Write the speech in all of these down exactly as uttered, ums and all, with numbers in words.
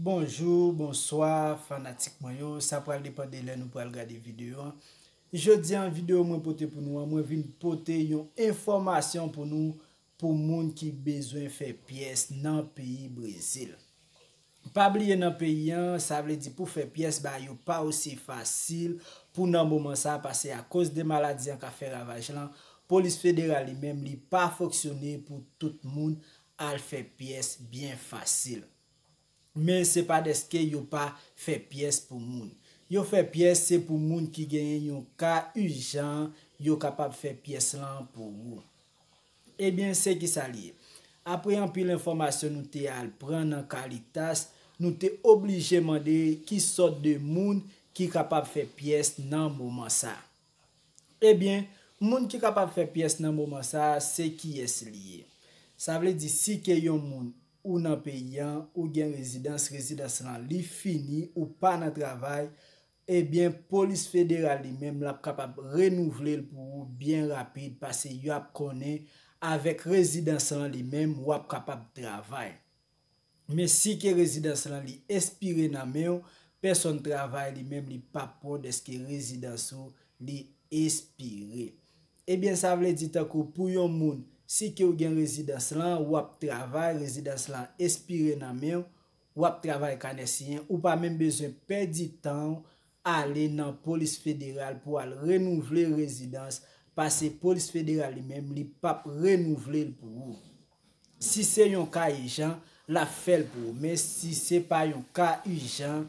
Bonjou, bonswa, fanatik mwen yo. Sa pral depann de lè nou pral gade videyo an. Jodi an, videyo mwen pote pou nou an, mwen vin pote yon enfòmasyon pou nou, pou moun ki bezwen fè pyès nan peyi Brezil. Pa bliye, nan peyi an, sa vle di pou fè pyès, bagay yo pa osi fasil pou nan moman sa, pase akoz de maladi an k ap fè ravaj lan, polis federal li menm li pa fonksyone pou tout moun al fè pyès byen fasil. Men se pa dèske yo pa fè pyès pou moun. Yo fè pyès, se pou moun ki genyen yon ka ijan, yo kapab fè pyès lan pou ou. Ebyen, se ki sa l ye. Apre anpil enfòmasyon nou te al pran nan Caritas, nou te oblije mande ki sòt de moun ki kapab fè pyès nan moman sa. Ebyen, moun ki kapab fè pyès nan moman sa, se kiyès li ye? Sa vle di, si ke yon moun ou nan peyi an, ou gen rezidans, rezidans lan li fini, ou pa nan travay, ebyen, polis federal li menm l ap kapab renouvle l pou ou byen rapid, pase y ap konnen avèk rezidans lan li menm, w ap kapab travay. Men si ke rezidans lan li espire nan men w, pèsonn travay li menm li p ap pran dèske rezidans ou li espire. Ebyen, sa vle di tankou pou yon moun, si ke w gen rezidans lan, w ap travay, rezidans lan espire nan men w, w ap travay kanè siyen, ou pa menm bezwen pèdi tan w ale nan polis federal pou al renouvle rezidans, pase polis federal li menm, li p ap renouvle l pou ou. Si se yon ka ijan, l ap fè l pou ou. Men si se pa yon ka ijan,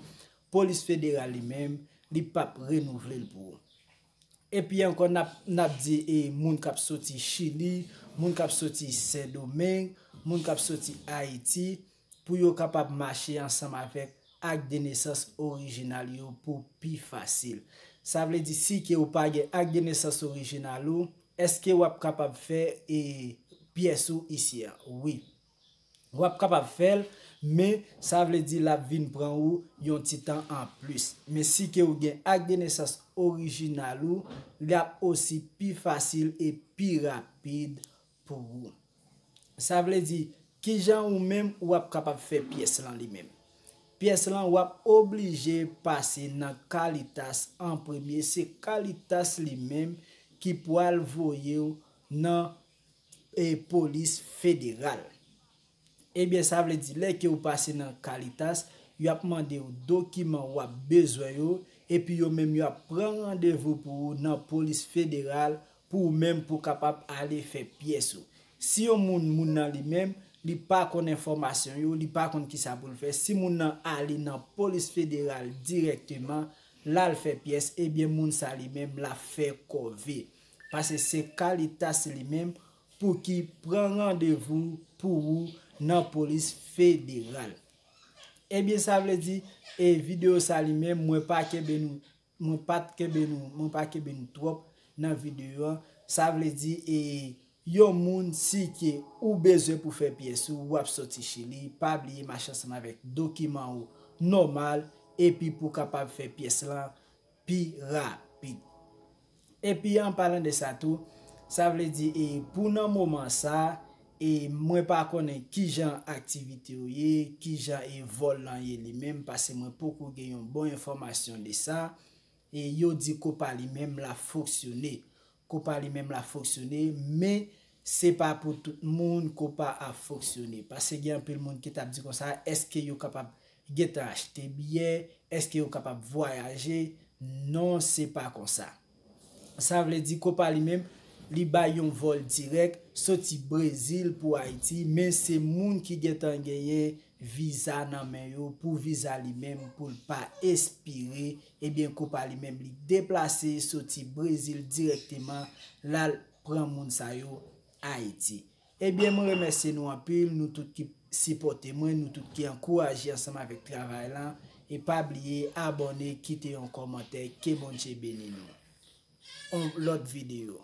polis federal li menm, li p ap renouvle l pou ou. Epi ankò, n ap, n ap di, e, moun k ap soti Chili, moun k ap soti Sendomeng, moun k ap soti Ayiti, pou yo kapab mache ansanm avèk ak de nesans orijinal yo pou pi fasil. Sa vle di, si ke ou pa gen ak de nesans orijinal ou, èske w ap kapab fè, e, pyès ou isi a? Wi. W ap kapab fè l, men sa vle di l ap vin pran ou yon ti tan anplis. Men si ke ou gen ak de nesans orijinal ou, l ap osi pi fasil e pi rapid pou ou. Sa vle di, kijan ou menm w ap kapab fè pyès lan li menm? Pyès lan w ap oblije pase nan Caritas an premye. Se Caritas li menm ki pral voye w nan, e, polis federal. Ebyen, sa vle di, lè ke w pase nan Caritas, y ap mande w dokiman w ap bezwen yo, epi yo menm y ap pran randevou pou ou nan polis federal, pou ou menm pou w kapab ale fè pyès ou. Si yon moun, moun nan li menm, li pa konn enfòmasyon yo, li pa konn kisa pou l fè, si moun nan ale nan polis federal dirèkteman, l al fè pyès, ebyen, moun sa li menm, l ap fè kòve. Pase se Caritas li menm pou ki pran randevou pou ou nan polis federal. Ebyen, sa vle di, e, videyo sa li menm, mwen pa kenbe nou, mwen pa t kenbe nou, mwen pa kenbe nou twòp nan videyo an. Sa vle di, e, yon moun, si ke ou bezwen pou fè pyès ou, w ap soti Chili, pa bliye mache ansanm avèk dokiman ou nòmal, epi pou kapab fè pyès lan pi rapid. Epi an palan de sa tou, sa vle di, e, pou nan moman sa, e, mwen pa konnen kijan aktivite yo ye, kijan, e, vòl lan ye li menm, pase mwen poko gen yon bon enfòmasyon de sa. E yo di Copa li menm l ap fonksyone. Copa li menm l ap fonksyone, men se pa pou tout moun Copa ap fonksyone. Pase gen anpil moun ki t ap di konsa, èske yo kapab gentan achte biyè? Èske yo kapab vwayaje? Non, se pa konsa. Sa vle di Copa li menm, li bay yon vòl dirèk soti Brezil pou Ayiti, men se moun ki gentan genyen viza nan men yo, pou viza li menm, pou l pa espire, ebyen, Copa li menm, li deplase soti Brezil dirèkteman, l al pran moun sa yo Ayiti. Ebyen, mwen remèsye nou anpil, nou tout ki sipòte mwen, nou tout ki ankouraje ansanm avèk travay lan. E pa bliye abòne, kite yon kòmantè, ke Bondye beni nou. On lòt videyo.